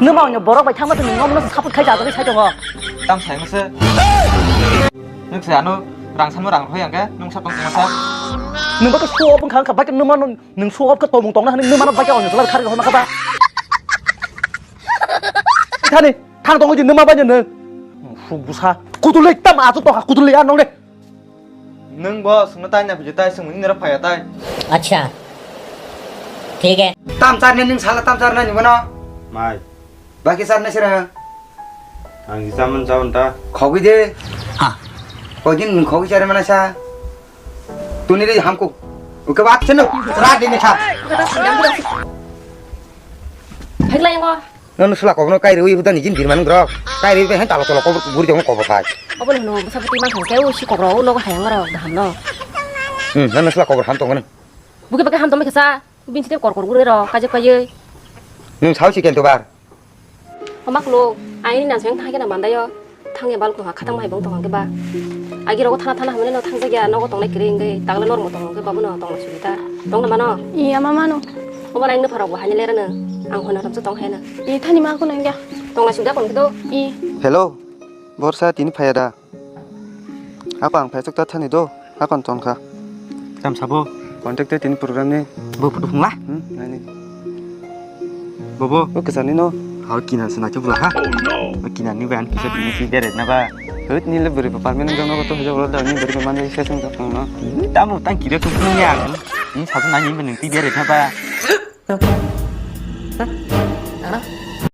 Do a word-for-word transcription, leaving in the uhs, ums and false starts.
Nwng ma onyo borok bai thangma tong nwng omono support khai jajagwi sai tongo. Tam sai masa. Nwng se ano rang samo rang roi angke nwng sa tong sa. Nwng ba to show off wngkha wngkha bai nwng mano nwng show off khe tongmung tongna hwnwi nwng mano bai onyo jwla khari hwnma kha ba. Thani thang tongo di nwng ma bai nwng. Suk busa. Kutulwi tam achu tongkha kutulwi a nong de. Nwng bo swngno tai na phiji tai swngmung nini rok phaiya tai. Acha. Thik hai. Tam char ni nwng sala tam char nani bono. Mai. Baki char na sira. Ang si chaman chaman ta. Khogwi de. Ha. Koi din nwng khogwi char mana sa. Tuni de hamko. Uke bat cheno. Ra de ne kha. Phagla yango. Nono sula kobor no kai rwi huda ni jin birman grok. Kai rwi be hen talo tolo kobor buri jong kobor khai. Obo no bwsa bwtwi mang thang khe o si kobor o nogo hayang rok daham no. Hmm, nono sula kobor ham tongo. Buke buke ham tong khe sa. Bin site kor kor guri rok kaje kaje. Nwng sao si kento bar. Omak lo, aini nang sayang thang khe na mandayo. Thangya balkho ha khatang bai bong tong hangke ba. Agi rogo thana thana hamne no thang jagya nogo tongnai kiri hingke tagle normo tong hangke babu no tong suri ta. Tong na mano. Iya mama no. Obo nang no pharo bo hani lera no. Ang hono ramsa tong hena. I thani ma ko nang ya. Tong na suri ta kon do. I. Hello. Borsa tini phaya da. Apa ang phai chok ta thani do. Hakon tong kha. Tam sabo. Contact te tini program ni. Bo photo phungla. Hmm, nani. Bobo. O kisa ni no. Hao kina se na chubla ha. O kina ni ban kisa ni si bere na ba. Hut ni le bere pa permanent jong no to hoja bro da ni bere man de se sung ta no. Tam tang kire tu phung ya. Ni sa na ni ben ti bere na ba. Ano?